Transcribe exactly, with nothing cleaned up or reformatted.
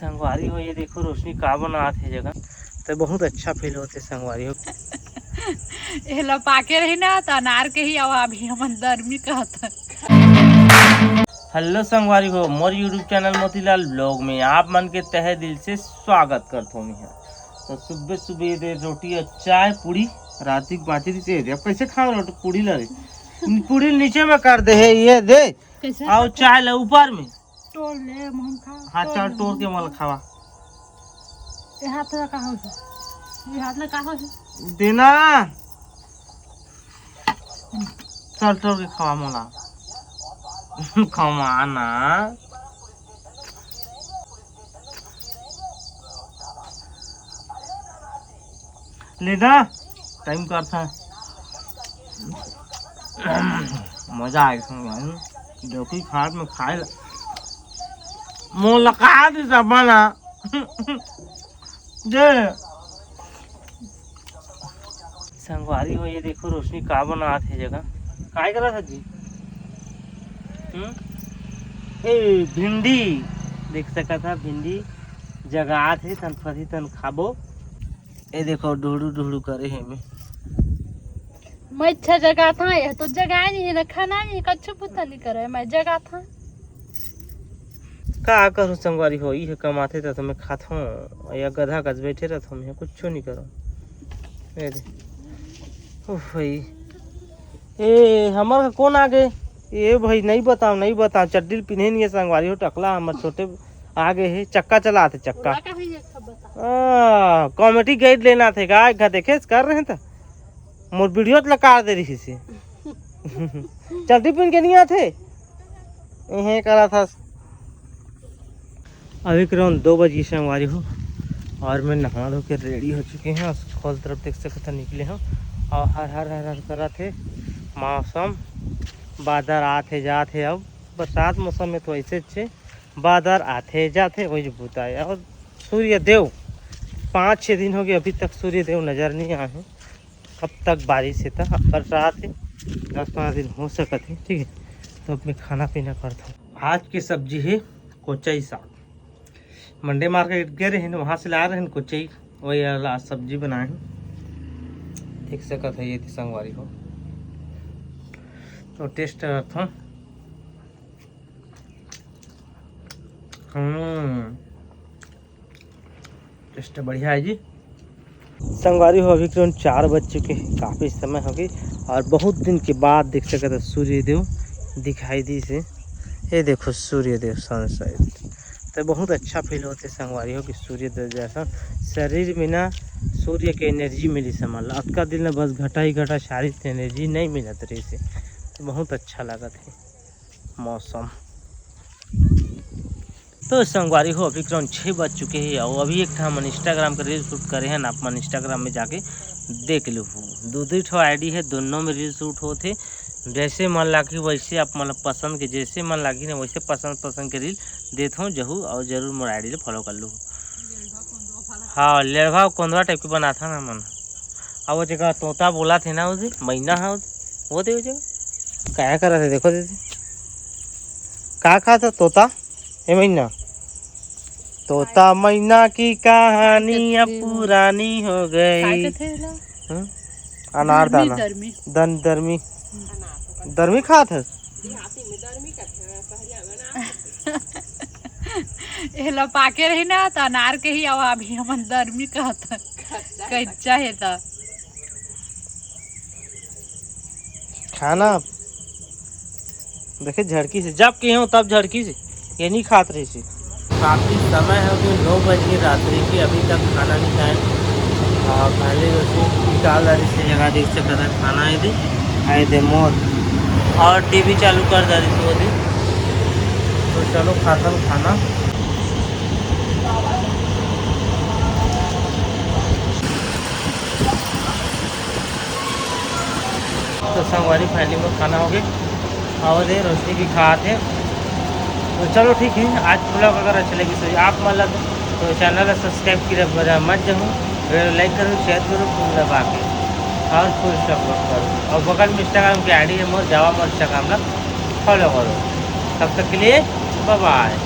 संगवारी हो, ये देखो रोशनी का बनात हे जगह, तो बहुत अच्छा फील होथे संगवारी हो। एला पाके रही ना, तो अनार के ही आवा, अभी हमन दरमी कहत। हेलो संगवारी हो, मोर YouTube चैनल मोतीलाल ब्लॉग में आप मन के तहे दिल से स्वागत करथों मैं। तो सुबह सुबह ये दे रोटी और चाय पूड़ी, राती के बांचे रहिसे, ये दे अब कैसे खाओ रोटी पूड़ी ला रे? पूड़ी नीचे में कर दे है, ये दे। कैसे? और चाय ला ऊपर में। तोड़ ले, हम खा, हाँ, तोड़ चल, ले, तोड़ के हम मोला खा। खावा। ये हाथ ला का हो? ये हाथ ला का हो? देना। चल, तोड़ के खवा मोला। खवा ना। लेना। टाइम करता है। मजा आएगा संग भाई। देखी खाट में खाए ला। मोला का दी सब बना। दे। संगवारी हो, ये देखो रोशनी का बनात हे जगह। काय करत हे जी? हम्म? ए, भिंडी। देख सकत हा, भिंडी जगात हे, तन फरही तन खाबो। ए देखो, ढुड़ू ढुड़ू करे हे में। मच्छर जगात हा, ये तो जगाए नहीं है ना, खाना नहीं, कच्छु पुता नहीं करे, मैं जगात हा। का करूँ संगवारी हो, इहे कमाथे त मैं खाथों, या गधा कस बैठे रहथों, मैं कुछो नहीं करूँ। ए दे। उफ भाई। ए, हमर कौन आ गए? ए भाई, नहीं बताओ, नहीं बताओ, चड्डी ल पिन्हे नहीं है संगवारी हो, टकला हमर छोटे आ गए हे, चक्का चलाथे, चक्का। ओला का होई, एक ठो बता। आ, कॉमेडी गाइड लेना थे का, एक घा देखे कर रहे हैं त मोर वीडियो त लकार दे रही से। चड्डी पिन के नहीं आथे। इहे करा था। अभी के रौन दो बज गई संगवारी हो, और मैं नहा धो के रेडी हो चुके हैं। और खोल तरफ देख सकत हन निकले हैं, और हर हर हर हर करत हे मौसम, बादर आत हे जात हे। अब बरसात मौसम में तो ऐसे अच्छे बादर आत हे जात हे, वही बुता है। और सूर्य देव पाँच छः दिन हो गए, अभी तक सूर्य देव नज़र नहीं आए हैं। कब तक बारिश हे त बरसात हे, दस पन्द्रह दिन हो सकत हे, ठीक है। तो अब मैं खाना पीना करता हूँ। आज के सब्जी है कोचई साग। मंडी मार्केट गए रहे, वहाँ से ला रहे कोचई, वही वाला आज सब्जी बनाए हैं। देख सकत है ये थी संगवारी हो, तो टेस्ट करता हूँ। हम्म, टेस्ट बढ़िया है जी। संगवारी हो, अभी करीबन चार बज चुके हैं, काफ़ी समय हो गई और बहुत दिन के बाद देख सकत है सूर्यदेव दिखाई दी से। ये देखो सूर्यदेव सनसेट, तो बहुत अच्छा फील होते संगवारी हो कि सूर्यदेव जैसा शरीर में ना सूर्य के एनर्जी मिली समझ ला। अतका दिन ला बस घटा ही घटा सारी एनर्जी नहीं मिलत रही से, तो बहुत अच्छा लगत है मौसम। तो संगवारी हो, अभी करीबन छः बज चुके हैं और अभी एक ठा हमन Instagram के रील शूट करे हैं, आप मन Instagram में जाके देख लूहू। दो दो ठो आईडी है, दोनों में रील शूट होत हे। जैसे मन लागी वैसे आप मन पसंद के, जैसे मन लागी ना वैसे पसंद पसंद के रील देत हूँ जहू, और जरूर मोर आईडी ले फॉलो कर लूहू। हाँ, लेड़वा कोंदवा टाइप के बनात हन हमन। अब वो जगह तोता बोला थे ना, उसे मैना है उसे, वो दे वो जगह क्या करा थे, देखो दीदी, का खा था तोता? ए मैना, तोता मैना की कहानी अब पुरानी हो गई। हम्म? अनार दाना। दन दरमी। दरमी खात हस? एला पाके रही ना, त अनार के ही आवा, अभी हमन दरमी कहत हन। कच्चा हे त। खाना देखे झड़की से, जब के हो तब झड़की से, ये नहीं खात रही से। काफ़ी समय हो गए, नौ बज गए रात्रि के, अभी तक खाना नहीं खाए। और पहले उसको निकाल डाली से जगह देख सकता है खाना है दे, आए दे मोर, और टीवी चालू कर डाली से वो दे। तो चलो खातन खाना। तो संगवारी, फाइनली में खाना हो गए, और ये रोशनी भी खात हे। तो चलो ठीक है, आज ब्लॉग अगर अच्छा लगी तो आप मन ला तो चैनल ला सब्सक्राइब करे बर मत जाहू, वीडियो लाइक करो, शेयर करो, फूल दबा के और फुल सपोर्ट करो। और बगल में Instagram की आईडी है मोर, जावा मोर Instagram ला फॉलो करो। तब तक के लिए बाय बाय।